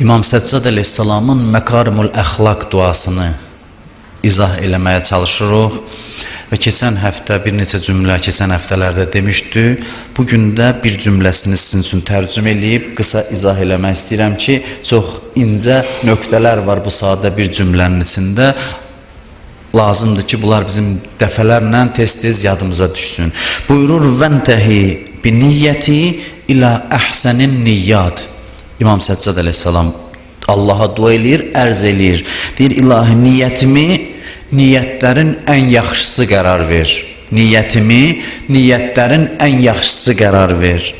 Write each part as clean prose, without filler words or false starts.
İmam Səccad əleyhissalamın Məkarimül Əxlaq duasını izah eləməyə çalışırıq və keçən həftə bir neçə cümlə, keçən həftələrdə demişdi. Bu gün də bir cümləsini sizin üçün tərcümə eləyib qısa izah eləmək istəyirəm ki, çox incə nöqtələr var bu sadə bir cümlənin içində. Lazımdır ki, bunlar bizim dəfələrlə tez-tez yadımıza düşsün. Buyurur: "Vəntehi bi niyyəti ilə əhsənin niyyat." İmam Səccad əleyhissalam Allaha dua eləyir, ərz eləyir. Deyir: "İlahi, niyyətimi niyyətlərin ən yaxşısı qərar ver. Niyyətimi niyyətlərin ən yaxşısı qərar ver."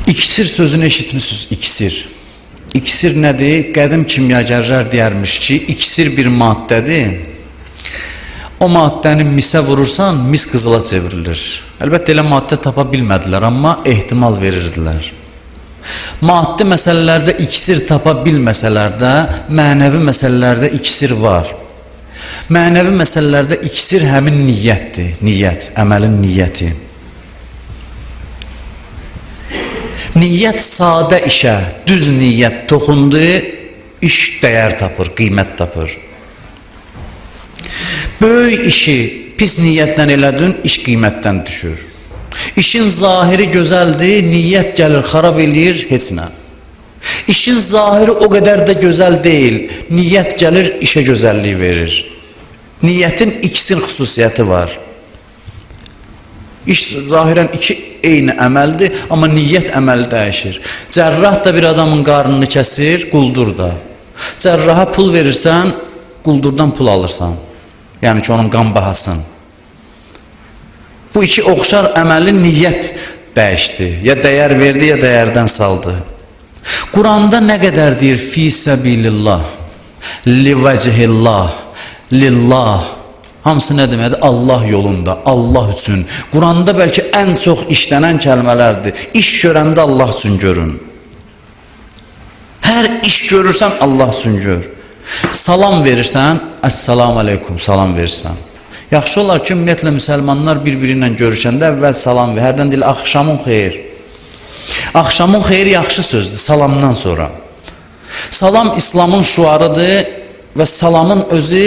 İksir sözünü eşitmişsiniz, iksir. İksir nədir? Qədim kimyagərlər deyərmiş ki, iksir bir maddədir. O maddəni misə vurursan, mis qızıla çevrilir. Əlbəttə elə maddə tapa bilmədilər, amma ehtimal verirdilər. Maddi məsələlərdə iksir tapa bilməsələr də, mənəvi məsələlərdə iksir var. Mənəvi məsələlərdə iksir həmin niyyətdir. Niyyət, əməlin niyyəti. Niyyət sadə işə, düz niyyət toxundu, iş dəyər tapır, qiymət tapır. Böyük işi pis niyyətlə elədin, iş qiymətdən düşür. İşin zahiri gözəldir, niyyət gəlir, xarab eləyir, heç nə. İşin zahiri o qədər də gözəl deyil, niyyət gəlir, işə gözəllik verir. Niyyətin iksir xüsusiyyəti var. İş zahirən iki eyni əməldir, amma niyyət əməli dəyişir. Cərrah da bir adamın qarnını kəsir, quldur da. Cərraha pul verirsən, quldurdan pul alırsan. Yəni ki, onun qan bahasın. Bu iki oxşar əməli niyyət dəyişdi. Ya dəyər verdi, ya dəyərdən saldı. Quranda nə qədər deyir? Fi səbilillah, li vəcihillah, lillah. Hamısı nə deməkdir? Allah yolunda, Allah üçün. Quranda bəlkə ən çox işlənən kəlmələrdir. İş görəndə Allah üçün görün. Hər iş görürsən, Allah üçün gör. Salam verirsən, əssalamu aleykum, salam verirsən. Yaxşı olar ki, ümumiyyətlə müsəlmanlar bir-biri ilə görüşəndə əvvəl salam ver. Hərdən deyil, axşamın xeyir. Axşamın xeyir yaxşı sözdür, salamdan sonra. Salam İslamın şüarıdır və salamın özü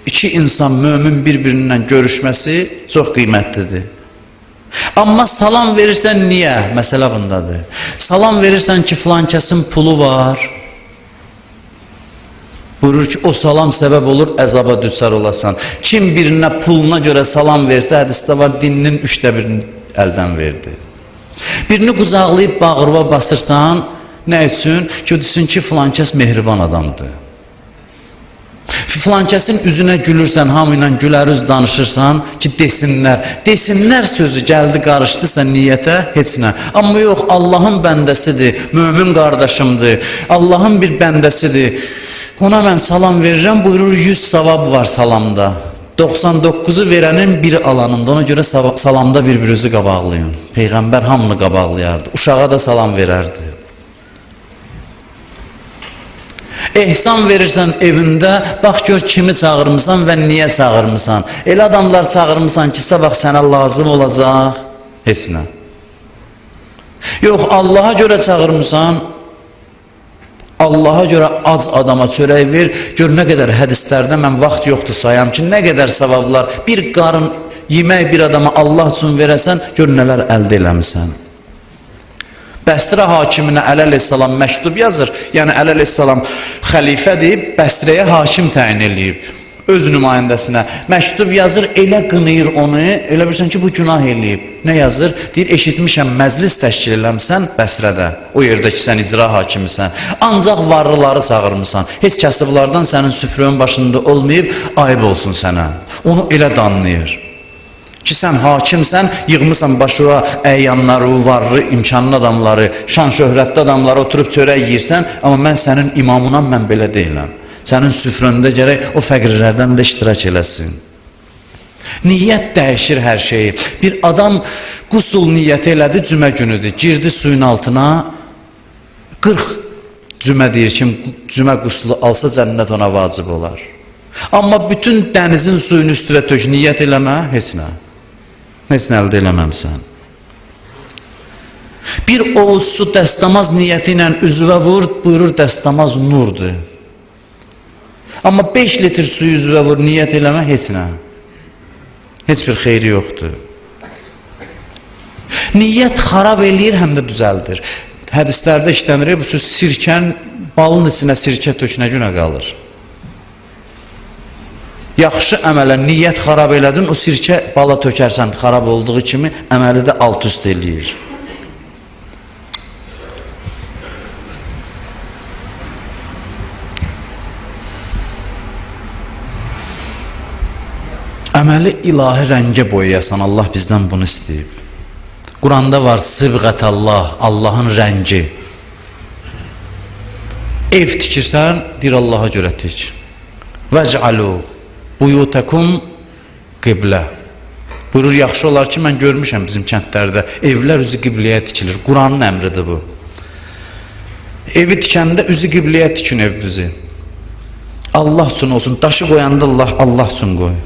iki insan mömin bir-birindən görüşməsi çox qiymətlidir. Amma salam verirsən niyə? Məsələ bundadır. Salam verirsən ki, filan kəsin pulu var. Buyurur ki, o salam səbəb olur, əzaba düçar olasan. Kim birinə puluna görə salam versə, hədisdə var, dininin 3də birini əldən verdi. Birini qucaqlayıb bağırva basırsan, nə üçün? Ki, desin ki, filan kəs mehriban adamdır. Filan kəsin üzünə gülürsən, hamı ilə gülər üz danışırsan ki, desinlər. Desinlər sözü gəldi, qarışdısa niyyətə, heç nə. Amma yox, Allahın bəndəsidir, mömin qardaşımdır, Allahın bir bəndəsidir. Ona mən salam verirəm, buyurur 100 savab var salamda. 99-u verənin bir alanında. Ona görə salamda bir-birinizi qabaqlayın. Peyğəmbər hamını qabaqlayardı. Uşağa da salam verərdi. Ehsan verirsən evində, bax gör kimi çağırmısan və niyə çağırmısan. Elə adamlar çağırmısan ki, sabah sənə lazım olacaq, heç nə. Yox, Allaha görə çağırmısan, Allaha görə ac adama çörək ver, gör nə qədər hədislərdə mən vaxt yoxdur sayam ki, nə qədər savablar, bir qarın yemək bir adama Allah üçün verəsən, gör nələr əldə eləmisən. Bəsrə hakiminə Əli əleyhissalam məktub yazır. Yəni Əli əleyhissalam xəlifədir, Bəsrəyə hakim təyin eləyib. Öz nümayəndəsinə məktub yazır, elə qınayır onu, elə bilirsən ki, bu günah eləyib. Nə yazır? Deyir, eşitmişəm, məclis təşkil eləmisən Bəsrədə, o yerdə ki, sən icra hakimisən. Ancaq varlıları çağırmısan. Heç kasıblardan sənin süfrənin başında olmayıb, ayıb olsun sənə. Onu elə danlayır. Ki, sən hakimsən, yığmısan başına əyanları, varlı, imkanlı adamları, şan şöhrətli adamları oturub çörək yeyirsən, amma mən sənin imamınam, mən belə deyiləm. Sənin süfrəndə gərək o fəqirlərdən də iştirak eləsin. Niyyət dəyişir hər şeyi. Bir adam qusul niyyəti elədi, cümə günüdür. Girdi suyun altına, 40 cümə deyir kim cümə quslu alsa cənnət ona vacib olar. Amma bütün dənizin suyunu üstünə tök, niyyət eləmə, heç nə. Heç nə əldə eləməmsən. Bir ovuc su dəstəmaz niyyəti ilə üzvə vur, buyurur dəstəmaz nurdur. Amma 5 litr suyu üzvə vur, niyyət eləmə, heç nə. Heç bir xeyri yoxdur. Niyyət xarab eləyir, həm də düzəldir. Hədislərdə işlənir, bu söz sirkən, balın içinə sirkə tök, nə günə qalır? Yaxşı əmələ niyyət xarab elədin, o sirkə bala tökərsən, xarab olduğu kimi əməli də alt üst eləyir. Əməli ilahi rəngə boyayasan, Allah bizdən bunu istəyib. Quranda var sıbğətəllah, Allahın rəngi. Ev tikirsən, deyir Allaha görə tik. Vəc'alu buyutakum qiblə. Buyurur, yaxşı olar ki, mən görmüşəm bizim kəndlərdə evlər üzü qibləyə tikilir. Quranın əmridir bu. Evi tikəndə üzü qibləyə tikin evinizi. Allah üçün olsun. Daşı qoyanda Allah üçün qoy.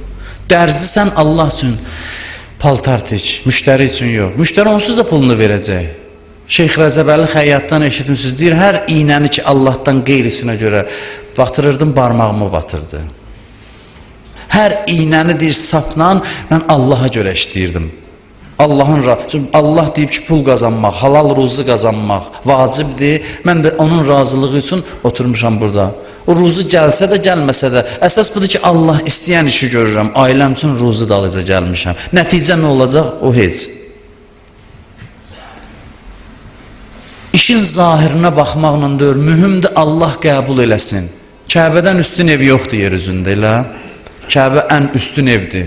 Dərzisən Allah üçün paltar tik, müştəri üçün yox. Müştəri onsuz da pulunu verəcək. Şeyx Rəcəbəli Xəyyatdan eşitmişsiniz, deyir, hər iynəni ki Allahdan qeyrisinə görə batırırdım, barmağımı batırdı. Hər iynəni deyir, sapla mən Allaha görə işləyirdim. Allah deyib ki, pul qazanmaq, halal ruzu qazanmaq vacibdir. Mən də onun razılığı üçün oturmuşam burada. O ruzu gəlsə də, gəlməsə də, əsas budur ki, Allah istəyən işi görürəm. Ailəm üçün ruzu dalıca gəlmişəm. Nəticə nə olacaq? O heç. İşin zahirinə baxmaqla deyil, mühümdür Allah qəbul eləsin. Kəbədən üstün ev yoxdur yer üzündə, elə. Kəbə ən üstün evdir.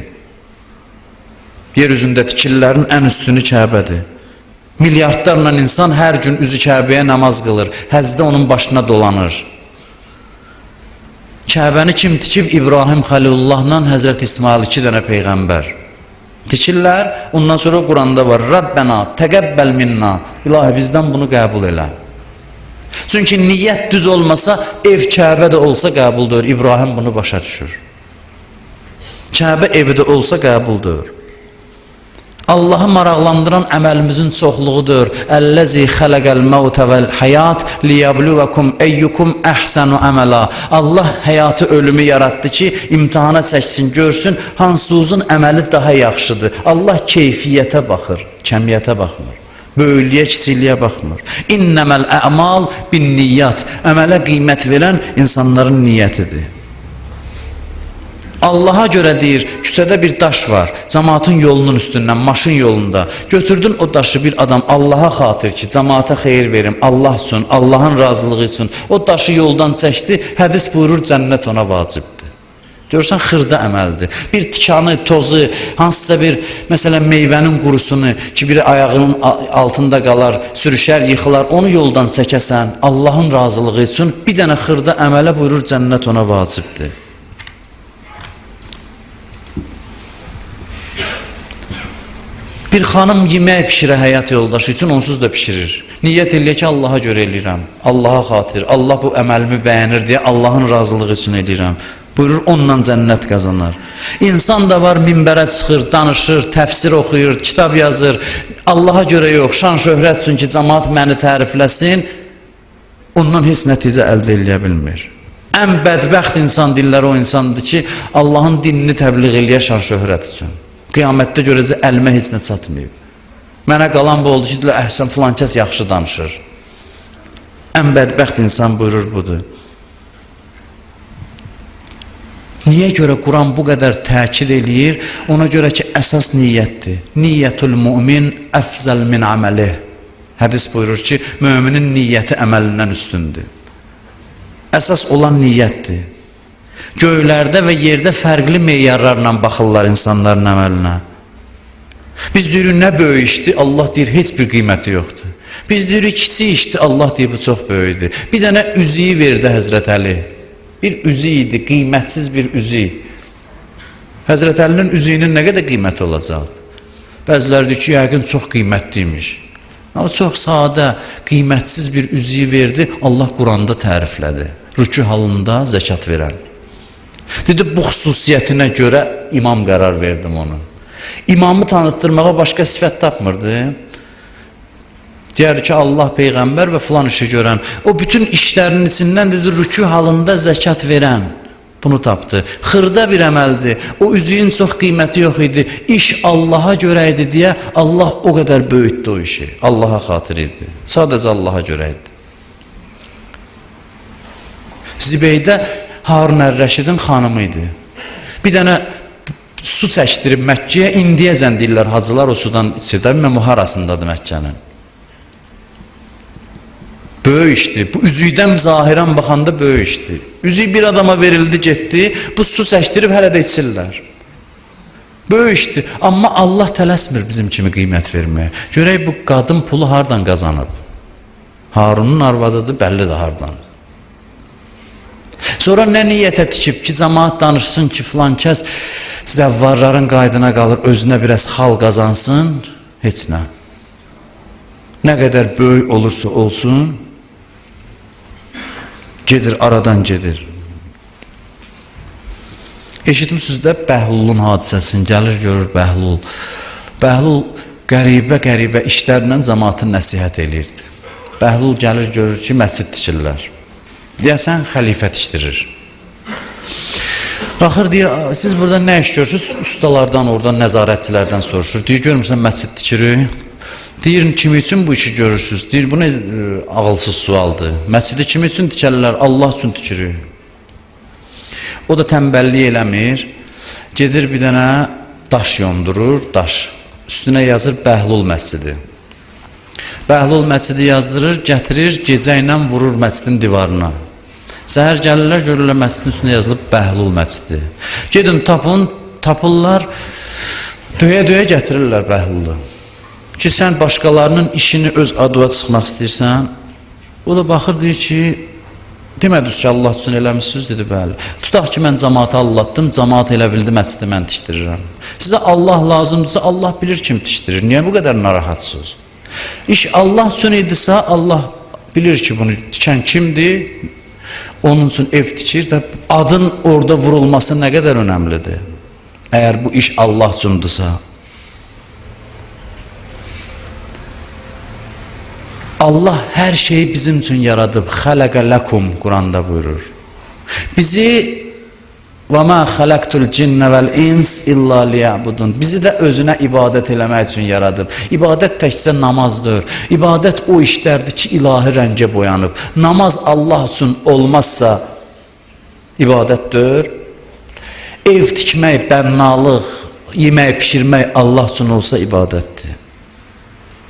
Yer üzündə tikililərin ən üstünü Kəbədir. Milyardlarla insan hər gün üzü Kəbəyə namaz qılır. Həzdə onun başına dolanır. Kəbəni kim tikib? İbrahim Xəlilullahla Həzrət İsmail, 2 dənə peyğəmbər. Tikirlər, ondan sonra Quranda var. Rəbbənə təqəbbəl minna. İlahi, bizdən bunu qəbul elə. Çünki niyyət düz olmasa, ev Kəbə də olsa qəbuldur. İbrahim bunu başa düşür. Kəbə evi də olsa qəbuldur. Allahı maraqlandıran əməlimizin çoxluğudur. Əlləzi xələqəl məvtə vəl həyat liyəbluvekum eyyukum əhsənu əməla. Allah həyatı, ölümü yaratdı ki, imtahana çəksin, görsün hansınızın əməli daha yaxşıdır. Allah keyfiyyətə baxır, kəmiyyətə baxmır. Böyüklüyə, kiçikliyə baxmır. İnnəməl ə'mal bin niyyat. Əmələ qiymət verən insanların niyyətidir. Allaha görə deyir, küçədə bir daş var, cəmaatın yolunun üstündən, maşın yolunda. Götürdün o daşı bir adam Allaha xatir ki, cəmaata xeyir verim, Allah üçün, Allahın razılığı üçün. O daşı yoldan çəkdi, hədis buyurur, cənnət ona vacibdir. Görürsən, xırda əməldir. Bir tikanı, tozu, hansısa bir, məsələn, meyvənin qurusunu ki, biri ayağının altında qalar, sürüşər, yıxılar, onu yoldan çəkəsən, Allahın razılığı üçün bir dənə xırda əmələ buyurur, cənnət ona vacibdir. Bir xanım yemək pişirə həyat yoldaşı üçün, onsuz da pişirir. Niyyət eləyir ki, Allaha görə eləyirəm, Allaha xatir, Allah bu əməlimi bəyənir deyə Allahın razılığı üçün eləyirəm. Buyurur, onunla cənnət qazanar. İnsan da var, minbərə çıxır, danışır, təfsir oxuyur, kitab yazır. Allaha görə yox, şan şöhrət üçün ki, cəmaat məni tərifləsin, ondan heç nəticə əldə eləyə bilmir. Ən bədbəxt insan dilləri o insandır ki, Allahın dinini təbliğ eləyə şan şöhrət üçün. Qiyamətdə görəcək əlimə heç nə çatmayıb. Mənə qalan bu oldu ki, əhsən filan kəs yaxşı danışır. Ən bədbəxt insan buyurur budur. Niyə görə Quran bu qədər təkid eləyir? Ona görə ki, əsas niyyətdir. Niyyətül mümin əfzəl min əməlih. Hədis buyurur ki, müminin niyyəti əməlindən üstündür. Əsas olan niyyətdir. Göylərdə və yerdə fərqli meyarlarla baxırlar insanların əməlinə. Biz deyirik, nə böyük işdir, Allah deyir, heç bir qiyməti yoxdur. Biz deyirik, kiçik işdir, Allah deyir, bu çox böyükdür. Bir dənə üzüyü verdi Həzrət Əli. Bir üzük idi, qiymətsiz bir üzük. Həzrət Əlinin üzüyünün nə qədər qiyməti olacaq? Bəziləri deyir ki, yəqin çox qiymətliymiş. Amma çox sadə, qiymətsiz bir üzüyü verdi, Allah Quranda təriflədi. Rükü halında zəkat verən. Dedi, bu xüsusiyyətinə görə imam qərar verdim onu. İmamı tanıtdırmağa başqa sifət tapmırdı. Deyər ki, Allah, Peyğəmbər və filan işi görən. O bütün işlərinin içindən dedi, rükû halında zəkat verən. Bunu tapdı. Xırda bir əməldir. O üzüyün çox qiyməti yox idi. İş Allaha görə idi deyə Allah o qədər böyütdü o işi. Allaha xatir idi. Sadəcə Allaha görə idi. Zibeydə Harun Ər-Rəşidin xanımı idi. Bir dənə su çəkdirib Məkkəyə, indiyəcən deyirlər hacılar o sudan içir. Bilməm o harasındadır Məkkənin. Böyük işdir. Bu üzükdən zahirən baxanda böyük işdir. Üzük bir adama verildi, getdi. Bu su çəkdirib hələ də içirlər. Böyük işdir. Amma Allah tələsmir bizim kimi qiymət verməyə. Görək bu qadın pulu hardan qazanıb? Harunun arvadıdır, bəllidir hardan. Sonra nə niyyətə tikib ki, cəmaat danışsın ki, filan kəs zəvvarların qaydına qalır, özünə biraz xal qazansın, heç nə. Nə qədər böyük olursa olsun, gedir, aradan gedir. Eşitmişsiniz də Bəhlulun hadisəsini, gəlir görür Bəhlul. Bəhlul qəribə-qəribə işlərlə cəmaatı nəsihət eləyirdi. Bəhlul gəlir görür ki, məscid tikirlər. Deyəsən, xəlifə tikdirir. Axır deyir, siz burada nə iş görürsünüz? Ustalardan, oradan, nəzarətçilərdən soruşur. Deyir, görmürsən, məscid tikirik. Deyir, kim üçün bu işi görürsünüz? Deyir, bu nə ağılsız sualdır. Məscidi kim üçün tikərlər? Allah üçün tikirik. O da tənbəllik eləmir. Gedir bir dənə daş yondurur, daş. Üstünə yazır Bəhlul məscidi. Bəhlul məscidi yazdırır, gətirir, gecə ilə vurur məscidin divarına. Səhər gəlirlər, görürlər məscidin üstünə yazılıb Bəhlul məscidi. Gedin, tapın, tapırlar, döyə-döyə gətirirlər Bəhlulu. Ki, sən başqalarının işini öz adıva çıxmaq istəyirsən. O da baxır, deyir ki, demədiniz ki, Allah üçün eləmişsiniz, dedi, bəli. Tutaq ki, mən cəmaatı allatdım, cəmaat elə bildi, məscidi mən tikdirirəm. Sizə Allah lazımdırsa, Allah bilir kim tikdirir. Niyə bu qədər narahatsınız? İş Allah üçün idisə, Allah bilir ki, bunu tikən kimdir, onun üçün ev tikir də adın orada vurulması nə qədər önəmlidir. Əgər bu iş Allah üçündürsə. Allah hər şeyi bizim üçün yaradıb. Xələqə ləkum Quranda buyurur. Bizi və mə xələqtul cinnə vəl ins illa liyəbudun. Bizi də özünə ibadət eləmək üçün yaradıb. İbadət təkcə namazdır. İbadət o işlərdir ki, ilahi rəngə boyanıb. Namaz Allah üçün olmazsa ibadətdir. Ev tikmək, bənnalıq, yemək pişirmək Allah üçün olsa ibadətdir.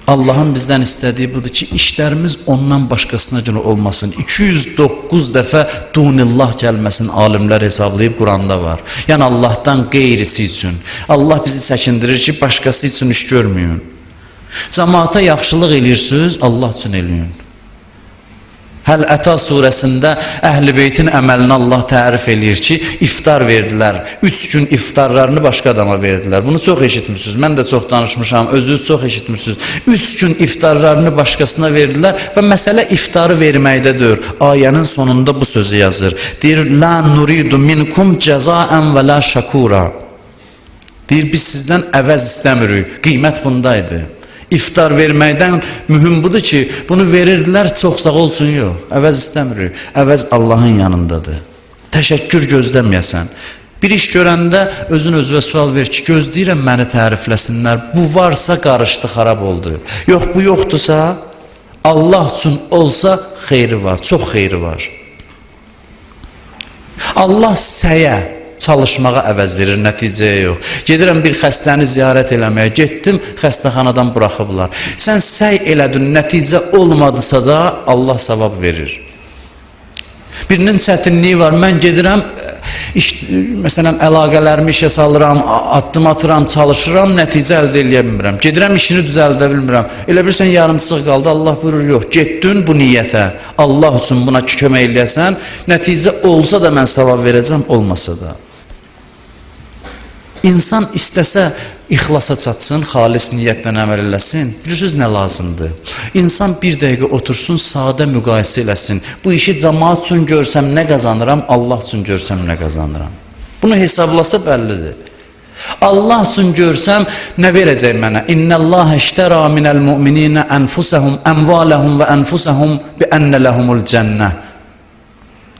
Allahın bizdən istədiyi budur ki, işlərimiz ondan başqasına görə olmasın. 209 dəfə dunillah gəlməsini alimlər hesablayıb Quranda var. Yəni Allahdan qeyrisi üçün. Allah bizi çəkindirir ki, başqası üçün iş görməyin. Cəmaata yaxşılıq eləyirsiniz, Allah üçün eləyin. Həl Əta surəsində Əhl-i Beytin əməlini Allah tərif eləyir ki, iftar verdilər. 3 gün iftarlarını başqa adama verdilər. Bunu çox eşitmişsiniz. Mən də çox danışmışam, özünüz çox eşitmişsiniz. 3 gün iftarlarını başqasına verdilər və məsələ iftarı verməkdədir. Ayənin sonunda bu sözü yazır. Deyir, La nuridu minkum cəzaən və la şakura. Deyir, biz sizdən əvəz istəmirik. Qiymət bundaydı. İftar verməkdən mühüm budur ki, bunu verirdilər, çox sağ olsun, yox. Əvəz istəmirik. Əvəz Allahın yanındadır. Təşəkkür gözləməyəsən. Bir iş görəndə özün özünə sual ver ki, gözləyirəm məni tərifləsinlər. Bu varsa qarışdı, xarab oldu. Yox, bu yoxdursa, Allah üçün olsa xeyri var, çox xeyri var. Allah səyə çalışmağa əvəz verir, nəticəyə yox. Gedirəm bir xəstəni ziyarət eləməyə, getdim, xəstəxanadan buraxıblar. Sən səy elədin, nəticə olmadısa da Allah savab verir. Birinin çətinliyi var, mən gedirəm, iş, məsələn, əlaqələrimi işə salıram, addım atıram, çalışıram, nəticə əldə eləyə bilmirəm. Gedirəm, işini düzəldə bilmirəm. Elə bilirsən, yarımçıq qaldı, Allah buyurur, yox, getdin bu niyyətə, Allah üçün buna kömək eləyəsən, nəticə olsa da mən savab verəcəm, olmasa da. İnsan istəsə ixlasa çatsın, xalis niyyətlə əməl eləsin. Bilirsiniz nə lazımdır? İnsan bir dəqiqə otursun, sadə müqayisə eləsin. Bu işi cəmaat üçün görsəm nə qazanıram, Allah üçün görsəm nə qazanıram. Bunu hesablasa bəllidir. Allah üçün görsəm, nə verəcək mənə? İnnəllaha iştəra minəl mu'mininə ənfusəhum, əmvaləhum və ənfusəhum bi ennə ləhumul cənnə.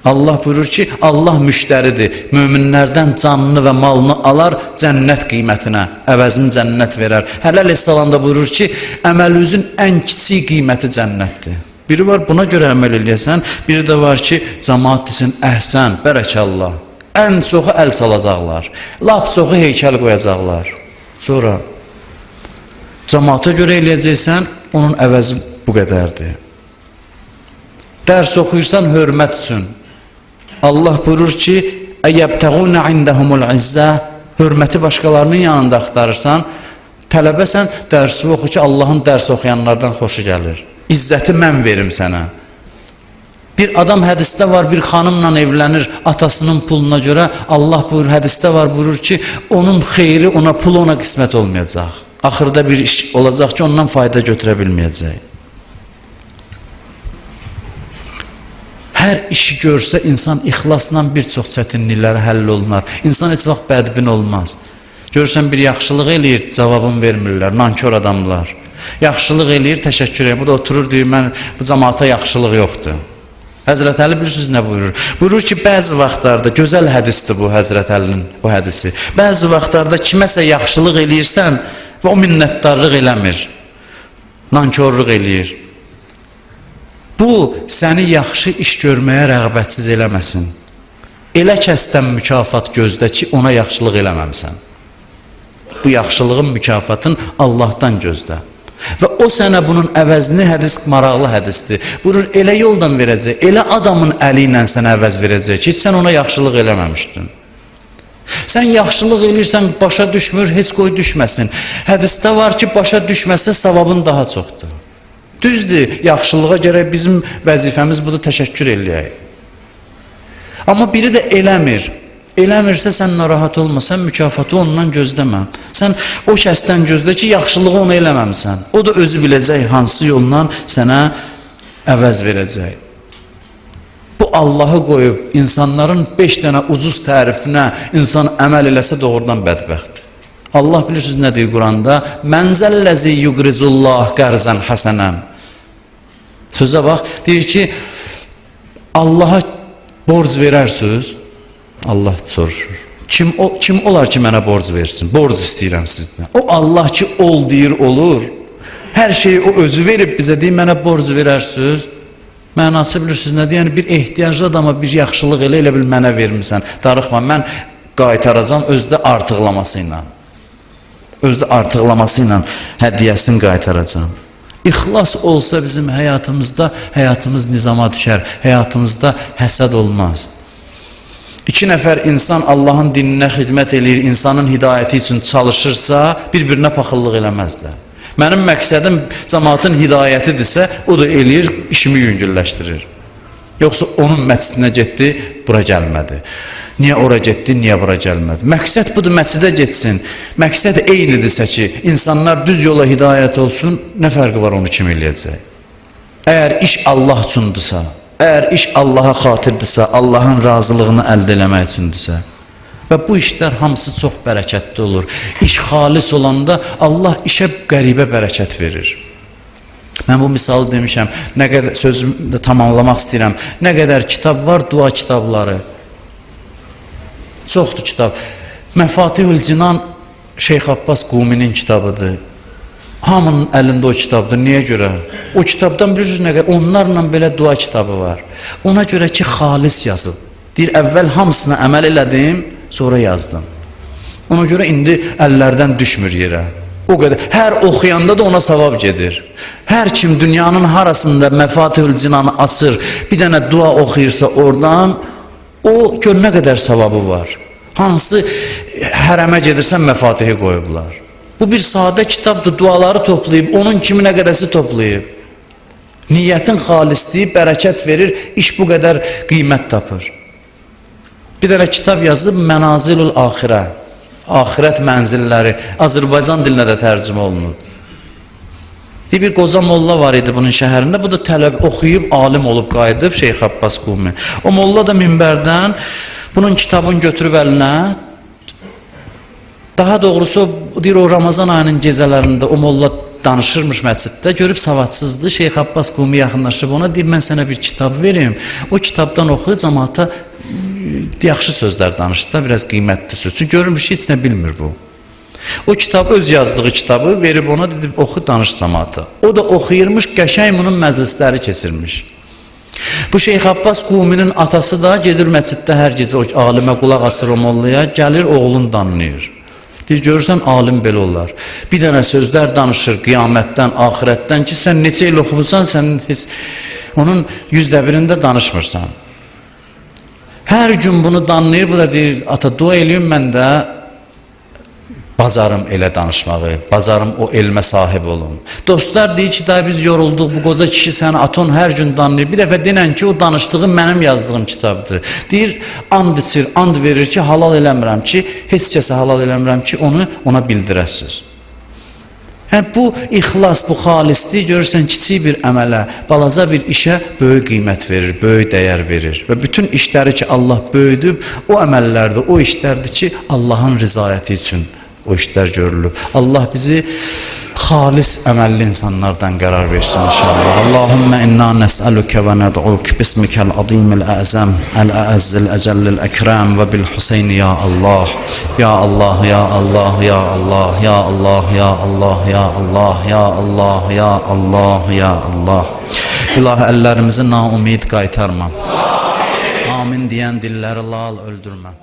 Allah buyurur ki, Allah müştəridir. Möminlərdən canını və malını alar cənnət qiymətinə, əvəzini cənnət verər. Hələ əleyhissalam da buyurur ki, əməlinizin ən kiçik qiyməti cənnətdir. Biri var buna görə əməl eləyəsən, biri də var ki, cəmaat desin, əhsən, bərəkəllah. Ən çoxu əl çalacaqlar, lap çoxu heykəl qoyacaqlar. Sonra cəmaata görə eləyəcəksən, onun əvəzi bu qədərdir. Dərs oxuyursan hörmət üçün. Allah buyurur ki, Əyəbtəğunə indəhumul izzə, hörməti başqalarının yanında axtarırsan, tələbəsən, dərsi oxu ki, Allahın dərs oxuyanlardan xoşu gəlir. İzzəti mən verim sənə. Bir adam hədisdə var, bir xanımla evlənir atasının puluna görə. Allah buyurur, hədisdə var, buyurur ki, onun xeyri ona, pulu ona qismət olmayacaq. Axırda bir iş olacaq ki, ondan fayda götürə bilməyəcək. Hər işi görsə, insan ixlasla bir çox çətinlikləri həll olunar. İnsan heç vaxt bədbin olmaz. Görürsən, bir yaxşılıq eləyir, cavabını vermirlər, nankör adamlar. Yaxşılıq eləyir, təşəkkür edir. Bu da oturur, deyir, mən bu cəmaata yaxşılıq yoxdur. Həzrət Əli bilirsiniz nə buyurur? Buyurur ki, bəzi vaxtlarda, gözəl hədisdir bu Həzrət Əlinin bu hədisi. Bəzi vaxtlarda kiməsə yaxşılıq eləyirsən və o minnətdarlıq eləmir, nankörlük eləyir. Bu, səni yaxşı iş görməyə rəğbətsiz eləməsin. Elə kəsdən mükafat gözlə ki, ona yaxşılıq eləməmsən. Bu yaxşılığın mükafatın Allahdan gözlə. Və o sənə bunun əvəzini, hədis maraqlı hədisdir. Buyurur, elə yoldan verəcək, elə adamın əli ilə sənə əvəz verəcək ki, sən ona yaxşılıq eləməmişdin. Sən yaxşılıq eləyirsən, başa düşmür, heç qoy düşməsin. Hədisdə var ki, başa düşməsə savabın daha çoxdur. Düzdür, yaxşılığa gərək bizim vəzifəmiz budur, təşəkkür eləyək. Amma biri də eləmir. Eləmirsə sən narahat olma, sən mükafatı ondan gözləmə. Sən o kəsdən gözlə ki, yaxşılığı ona eləməmsən. O da özü biləcək hansı yolla sənə əvəz verəcək. Bu Allahı qoyub insanların 5 dənə ucuz tərifinə insan əməl eləsə doğrudan bədbəxtdir. Allah bilirsiniz nə deyir Quranda? Mənzəlləzi yuqrizullah qərzən həsənən. Sözə bax, deyir ki, Allaha borc verərsiniz. Allah soruşur. Kim olar ki mənə borc versin? Borc istəyirəm sizdən. O Allah ki ol deyir, olur. Hər şeyi o özü verib bizə, deyir, mənə borc verərsiniz. Mənası bilirsiniz nədir? Yəni bir ehtiyaclı adama bir yaxşılıq elə, elə bil mənə vermirsən. Darıxma, mən qaytaracam özü də artıqlaması ilə. Özü də artıqlaması ilə hədiyyəsini qaytaracam. İxlas olsa bizim həyatımızda, həyatımız nizama düşər. Həyatımızda həsəd olmaz. 2 nəfər insan Allahın dininə xidmət eləyir, insanın hidayəti üçün çalışırsa, bir-birinə paxıllıq eləməzlər. Mənim məqsədim cəmaatın hidayətidirsə, o da eləyir, işimi yüngülləşdirir. Yoxsa onun məscidinə getdi, bura gəlmədi. Niyə ora getdi, niyə bura gəlmədi? Məqsəd budur, məscidə getsin. Məqsəd eynidirsə ki, insanlar düz yola hidayət olsun, nə fərqi var onu kim eləyəcək? Əgər iş Allah üçündürsə, əgər iş Allaha xatirdirsə, Allahın razılığını əldə eləmək üçündürsə və bu işlər hamısı çox bərəkətli olur. İş xalis olanda Allah işə qəribə bərəkət verir. Mən bu misalı demişəm, nə qədər sözümü də tamamlamaq istəyirəm. Nə qədər kitab var, dua kitabları. Çoxdur kitab. Məfatihül Cinan Şeyx Abbas Quminin kitabıdır. Hamının əlində o kitabdır. Niyə görə? O kitabdan bilirsiniz nə qədər? Onlarla belə dua kitabı var. Ona görə ki, xalis yazıb. Deyir, əvvəl hamısına əməl elədim, sonra yazdım. Ona görə indi əllərdən düşmür yerə. O qədər. Hər oxuyanda da ona savab gedir. Hər kim dünyanın harasında Məfatihül Cinanı açır, bir dənə dua oxuyursa oradan, o gör nə qədər savabı var. Hansı hərəmə gedirsən məfatihi qoyublar. Bu bir sadə kitabdır, duaları toplayıb, onun kimi nə qədəsi toplayıb. Niyyətin xalisliyi bərəkət verir, iş bu qədər qiymət tapır. Bir dənə kitab yazıb Mənazilül Axirə, axirət mənzilləri, Azərbaycan dilinə də tərcümə olunub. Bir qoca molla var idi bunun şəhərində, bu da tələb oxuyub, alim olub qayıdıb Şeyx Abbas Qumi. O molla da minbərdən bunun kitabını götürüb əlinə, Daha doğrusu deyir o Ramazan ayının gecələrində o molla danışırmış məsciddə, görüb savadsızdır. Şeyx Abbas Qumi yaxınlaşıb ona deyir, mən sənə bir kitab verim. O kitabdan oxu, camaata yaxşı sözlər danışdı da, biraz qiymətli söz. Çünki görürmüş ki, heç nə bilmir bu. O kitab, öz yazdığı kitabı verib ona, dedi, oxu, danış camaata. O da oxuyurmuş, qəşəng bunun məclisləri keçirmiş. Bu Şeyx Abbas Quminin atası da gedir məsciddə hər gecə o alimə qulaq asır o mollaya, gəlir oğlunu danlayır. Deyir, görürsən, alim belə olar. Bir dənə sözlər danışır qiyamətdən, axirətdən ki, sən neçə il oxumusan, sən heç onun 1%-də danışmırsan. Hər gün bunu danlayır, bu da deyir, ata dua eləyim mən də bacarım elə danışmağı, bacarım o elmə sahib olum. Dostlar deyir ki, daha biz yorulduq, bu qoca kişi səni aton hər gün danlayır. Bir dəfə denən ki, o danışdığı mənim yazdığım kitabdır. Deyir, and içir, and verir ki, halal eləmirəm ki, heç kəsə halal eləmirəm ki, onu ona bildirəsiniz. Yəni bu ixlas, bu xalislik görürsən kiçik bir əmələ, balaca bir işə böyük qiymət verir, böyük dəyər verir. Və bütün işləri ki Allah böyüdüb, o əməllərdə, o işlərdir ki, Allahın rizayəti üçün o işlər görülüb. Allah bizi xalis əməlli insanlardan qərar versin inşallah. Allahümme inna nəsəluke və nəd'uk bismikel azimil əzəm, əl-əəzzil əcəllil əkrəm və bil Hüseyn ya Allah. Ya Allah, ya Allah, ya Allah, ya Allah, ya Allah, ya Allah, ya Allah, ya Allah, ya Allah. İlahi əllərimizi naumid qaytarma. Amin deyən dilləri lal öldürmə.